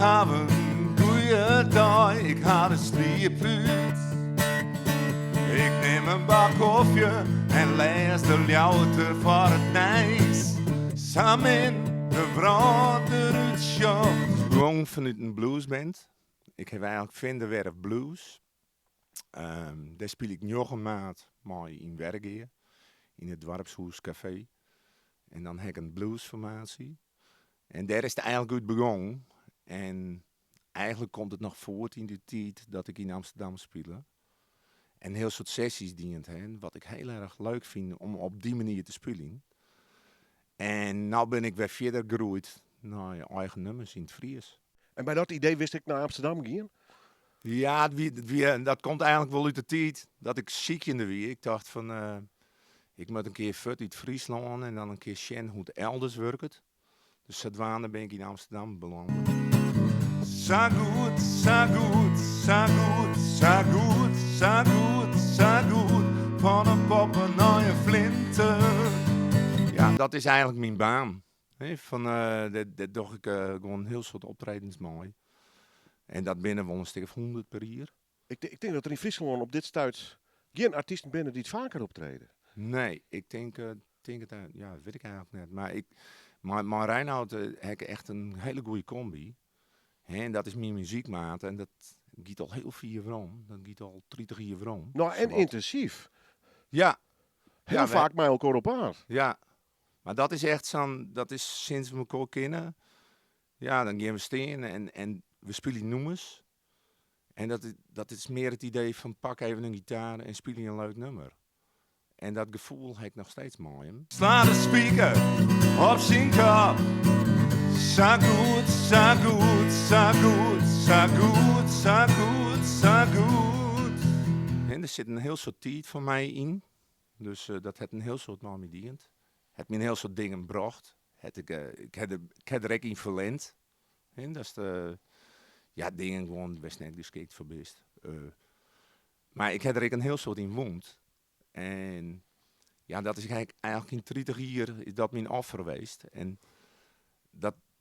haw in goeie dei, ik ha de sliep út. Ik nim in bak kofje en lês de Ljouwerter foar it nijs. Sa min de wrâld derút sjocht. Begûn fanút in bluesband. Ik haw eigenlik Vinderwerf Blues. Dêr spylje ik njoggen maart mei yn Wergea, yn it Doarpshûs Kafee. En dan ha ik in bluesformaasje. En dêr is it eigenlik út begûn. En eigenlik komt it noch foart yn dy tiid dat ik yn Amsterdam spile. En hiel soad sessies dien ha, wat ik hiel erch leuk fyn om op dy manier te spyljen. En no bin ik wer fierder groeid nei eigen nummers yn it Frysk. En by dat idee bist ek nei Amsterdam gien? Ja, dat komt eigenlik wol út de tiid dat ik sykjende wie. Ik tocht fan, ik moat in kear fuort út Fryslân en dan in kear sjen hoe't it elders wurket. Dus sadwaande bin ik yn Amsterdam belâne. Sa goed, sa goed, sa goed, sa goed, sa goed, sa goed, fan in poppe nei in flinter. Ja, dat is eigenlik myn baan. Fan, dêr doch ik gewoan in hiel soad optredens mei. En dat binne wol in stik of 100 per jier. Ik tink dat der yn Fryslân op dit stuit gjin artysten binne dy't faker optrede. Nee, ik tink, tink it, ja, dat wit ik eigenlik net. Mar ik, mei Reinoud ha ik echt in hiele goede komby. En dat is myn muzykmaat en dat giet al hiel fier werom. Dat giet al 30 jier werom. No, en yntinsyf. Ja. Hiel faak mei elkoar op paad. Ja, mar dat is echt sa'n, dat is sinds we mekoar kenne. Ja, dan gean we stean en we spylje nûmers. En dat is mear it idee fan pak even in gitaar en spylje in leuk nûmer. En dat gefoel ha ik noch steeds mei him. Sla de spiker op syn kop. Sa goed, sa goed, sa goed, sa goed, sa goed, sa goed. En der sit in hiel soad tiid foar my yn. Dus dat hat in hiel soad mei my dien. Hat my in hiel soad dingen brocht. Het ik, ik ha der, ik ha der ek yn ferlern. Hè, dat is de, ja, dingen gewoan wêr'tst net geskikt foar bist. Mar ik ha der ek in hiel soad yn wûn. En ja, dat is eigenlik yn 30 jier is dat myn offer west. En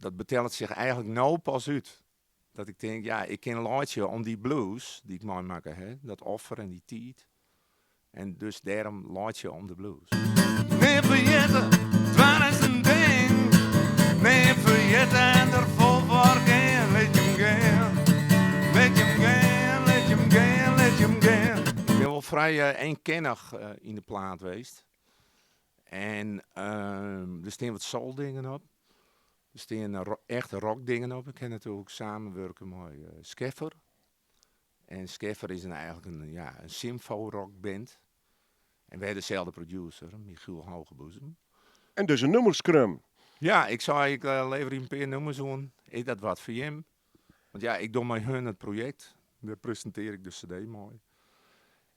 dat betellet sich eigenlik no pas út. Dat ik tink, ja, ik kin laitsje om dy blues dy't ik meimakke ha, dat offer en dy tiid. En dus dêrom laitsje om de blues. Nea ferjitte, dwaan is in ding. Nea ferjitte en der fol foar gean. Lit jim gean, lit jim gean, lit jim gean, lit jim gean. Ik bin wol frij ienkennich yn de plaat west. En der stean wat soul-dingen op. Der stean echte rockdingen op. Ik ha natuerlik samenwurke mei Skeffer. En Skeffer is eigenlik in, ja, in symfo-rockband. En we ha deselde producer, Michiel Hoogenboezem. En dus in nûmer skreaun. Ja, ik sei, ik leverje in pear nûmers oan. Is dat wat foar jim? Want ja, ik doch mei hun it projekt. Dêr presintearje ik de cd mei.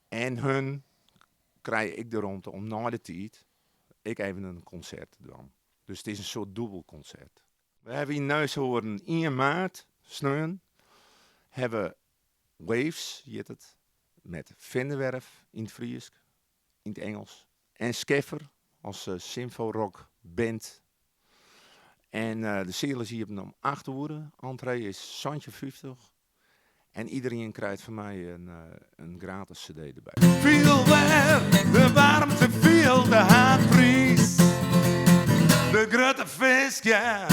En hun krije ek de romte om nei de tiid ek even in konsert te dwaan. Dus it is in soart dûbelkonsert. We hawwe yn Neushoorn ien maart, sneon, hawwe we Waves, hjit it, met Vinderwerf yn it Frysk, yn it Ingelsk, en Skeffer as symfo-rock band. En de seal is iepen om acht oere, entree is 17,50 en iederien krijt fan my in gratis cd derby. Fiel wer de waarmte, fiel de haadpriis. De grutte fisk, ja.